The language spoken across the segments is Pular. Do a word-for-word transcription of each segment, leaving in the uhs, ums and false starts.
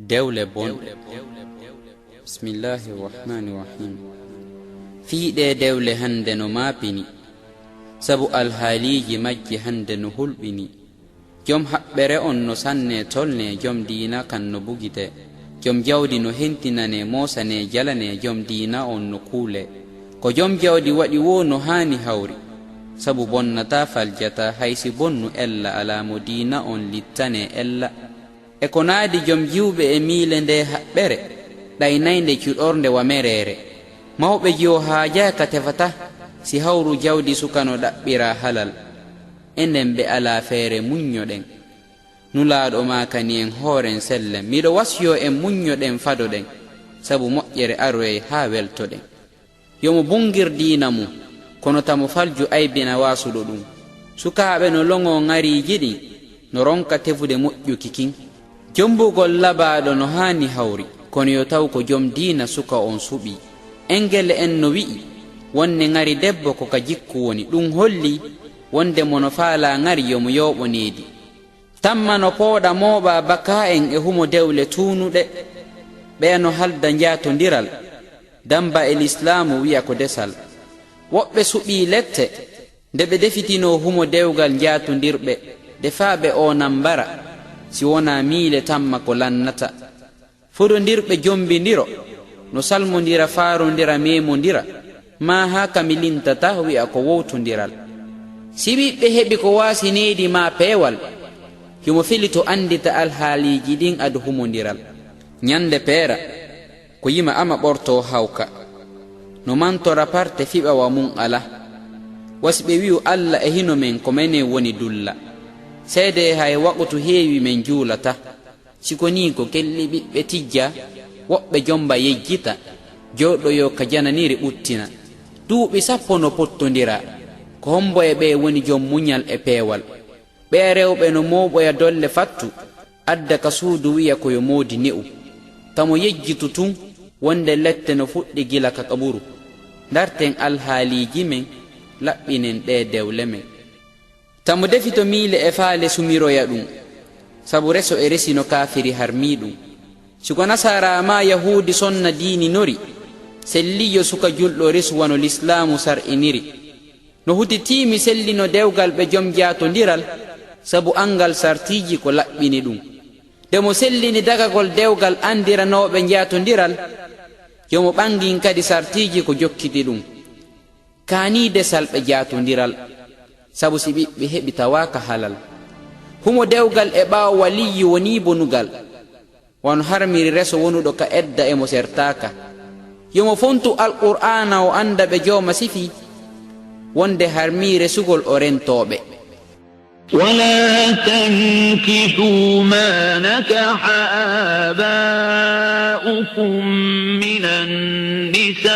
Dewle bonɗe. Bismillaahi Rahmaani Rahiim. Fii ɗee dewle hannde no maapini, sabu alhaaliiji majji hannde no hulɓini. Jom haɓɓere on no sannee tolnee, jom diina kan no bugitee. Jom jawdi no hentinanee, moosanee, jalanee, jom diina on no kuulee. Ko jom jawdi waɗi woo no haani hawri, sabu bonnataa faljataa, hay si bonnu ella alaa, mo diina on littanee ella. E ko naadi jom jiwɓe e miile ndee haɓɓere, ɗaynaynde cuɗornde wa mereere. Mawɓe jiwo haajaaka tefata, si hawru jawdi suka no ɗaɓɓiraa halal. Enen ɓe alaa feere muññoɗen. Nulaaɗo maakani en hooren sellen, miɗo wasiyoo en muññoɗen fadoɗen, sabu moƴƴere aroyay haa weltoɗen. Yo mo bungir diina mun, kono tamo falju aybina waasuɗo ɗun. Sukaaɓe no loŋoo ŋariiji ɗin, no ronka tefude moƴƴuki kin. Jombugol labaaɗo no haani hawri, kono yo taw ko jom diina suka on suɓii. Engele en no wi'i, wonde ŋari debbo ko ka jikku woni, ɗun hollii wonde mo no faalaa ŋari yo mo yooɓo needi. Tamma no pooɗa mooɓaa bakaa en e humo dewle tuunuɗe, ɓeya no halda njaatondiral, damba e lislaamu wi'a ko desal. Woɓɓe suɓii lette, nde ɓe defitinoo humo dewgal njaatondirɓe, defaa ɓe oonan mbara, si wonaa miile tamma ko lannata. Fodondirɓe jombindiro, no salmondira, faarondira, memondira, maa haa ka mi lintata wi'a ko wowtondiral. Si ɓiɓɓe heɓi ko waasi needi maa peewal, himo feli to anndita alhaaliiji ɗin ado humondiral. Ñande peera, ko yima ama ɓortoo hawka. No mantora parte fiɓa wa mun alaa. Wasi ɓe wi'u Alla e hino men ko menen woni dulla. Seedee hay waqutu heewi men juulata. Si ko nii ko kelli ɓiɓɓe tijja, woɓɓe jomba yejjita, jooɗoyoo ka jananiri ɓuttina. Duuɓi sappo no pottondiraa. Ko hombo e ɓee woni jom muñal e peewal? Ɓeya rewɓe no mooɓoya dolle fattu, adda ka suudu wi'a ko yo moodi ne'u. Tamo yejjitu tun, wonde lette no fuɗɗi gila ka qaburu. Ndarten alhaaliiji men, laɓɓinen ɗee dewle men. Tamo defito miile e faale sumiroya ɗun, sabu reso e resi no kaafiri harmii ɗun. Si ko nasaaraa maa yahuudi sonna diininori, sellii yo suka julɗo resu wano lislaamu sar'iniri. No hutitii mi sellino dewgal ɓe jom jaatondiral, sabu angal sartiiji ko laɓɓini ɗun. Nde mo sellini dagagol dewgal anndiranooɓe jaatondiral, yo mo ɓangin kadi sartiiji ko jokkiti ɗun. Kaanii desal ɓe jaatondiral, sabu si ɓiɓɓe heɓi tawaaka halal. Humo dewgal e ɓaawo waliyyi wonii bonugal. Wano harmiri reso wonuɗo ka edda e mo sertaaka. Yo mo fontu Alqur'aana o annda ɓe jooma sifi, wonde harmii resugol o rentoo ɓe. ولا تنكحوا ما نكح آباؤكم من النساء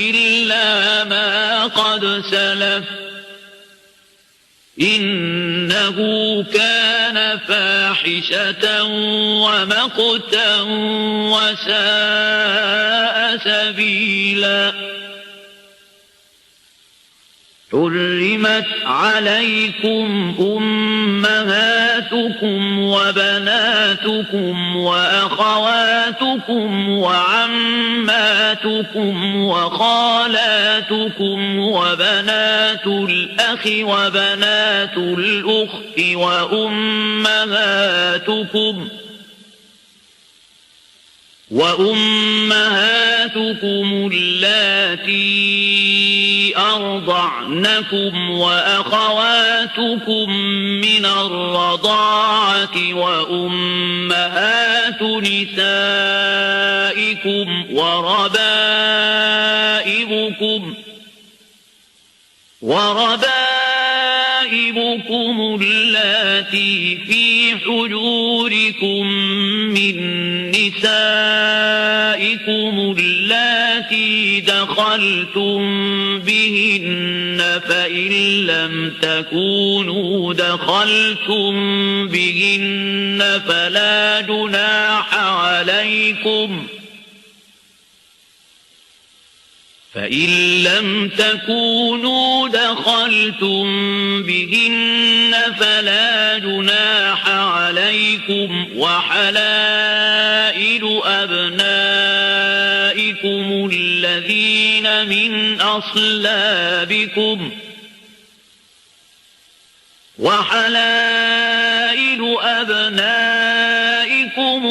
إلا ما قد سلف إنه كان فاحشة ومقتا وساء سبيلا. حرمت عليكم أمهاتكم وبناتكم وأخواتكم وعماتكم وخالاتكم وبنات الأخ وبنات الأخت وأمهاتكم وأمهاتكم اللاتي أرضعنكم وأخواتكم من الرضاعة وأمهات نسائكم وربائبكم وربائبكم اللاتي في حجوركم من نسائكم اللاتي دخلتم بهن فإن لم تكونوا دخلتم بهن فلا جناح عليكم فإن لم تكونوا دخلتم بهن فلا جناح عليكم عليكم وحلائل أبنائكم الذين من أصلابكم، وحلائل أبنائكم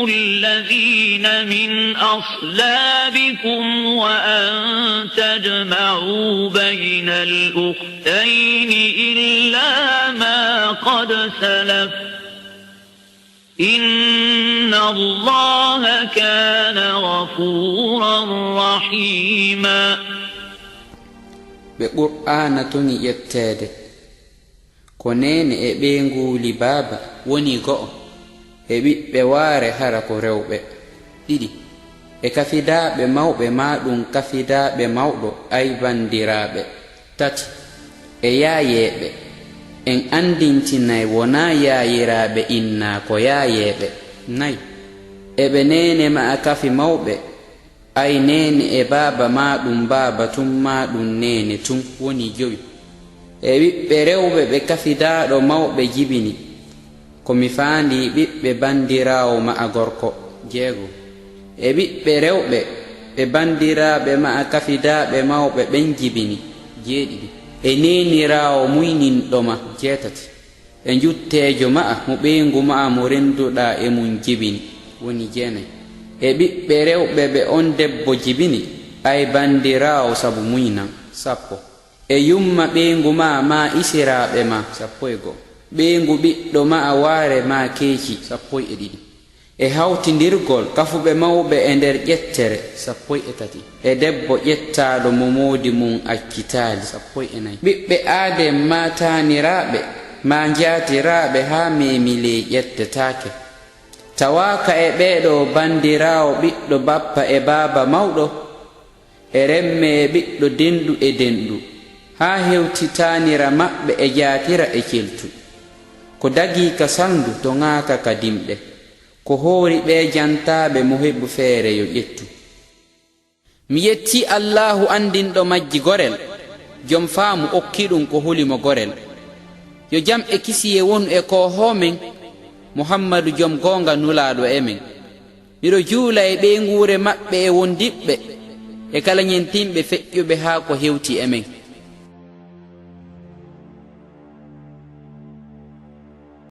الذين من أصلابكم وأن تجمعوا بين الأختين إلا ما قد سلف، إن الله كان غفورا رحيما. Ɓe Qur'aana toŋi ƴetteede. Ko neene e ɓeynguuli baaba woni go'o, e ɓiɓɓe waare hara ko rewɓe, ɗiɗi, e kafidaaɓe mawɓe maa ɗun kafidaaɓe mawɗo, ay banndiraaɓe, tati, e yaayeeɓe, en anndintinay wonaa yaayiraaɓe innaa ko yaayeeɓe, nayi, e ɓe neene maa kafi mawɓe, ay neene e baaba maa ɗun baaba tun maa ɗun neene tun, woni jowi, e ɓiɓɓe rewɓe ɓe kafidaaɗo mawɓe jibini, ko mi faandii ɓiɓɓe banndiraawo maa gorko, jeego, e ɓiɓɓe rewɓe ɓe banndiraaɓe maa kafidaaɓe mawɓe ɓen jibini, jeeɗiɗi, e neeniraawo muyninɗo maa, jeetati, e njutteejo maa mo ɓeyngu maa mo rennduɗaa e mun jibini, woni jeenay, e ɓiɓɓe rewɓe ɓe on debbo jibini, ay banndiraawo sabu muynan, sappo, e yumma ɓeyngu maa maa isiraaɓe maa, sappo e go'o, ɓeyngu ɓiɗɗo maa waare maa keeci, sappo e ɗiɗi, e hawtindirgol kafuɓe mawɓe e nder ƴettere, sappo e tati, e debbo ƴettaaɗo mo moodi mun accitaali, sappo e nayi, ɓiɓɓe aaden maa taaniraaɓe maa njaatiraaɓe haa meemilee ƴettetaake, tawaaka e ɓee ɗoo banndiraawo ɓiɗɗo bappa e baaba mawɗo, e remme e ɓiɗɗo denɗu e denɗu, haa hewti taanira maɓɓe e jaatira e celtu, ko dagii ka salndu toŋaaka ka dimɗe, ko hoori ɓee jantaaɓe mo heɓu feere yo ƴettu. Mi yettii Allaahu anndinɗo majji gorel, jom faamu okki ɗun ko huli mo gorel. Yo jam e kisiyee wonu e koohoo men, Muhammadu jom goonga nulaaɗo e men. Miɗo juula e ɓeynguure maɓɓe e wondiɓɓe, e kala ñentinɓe feƴƴuɓe haa ko hewti e men.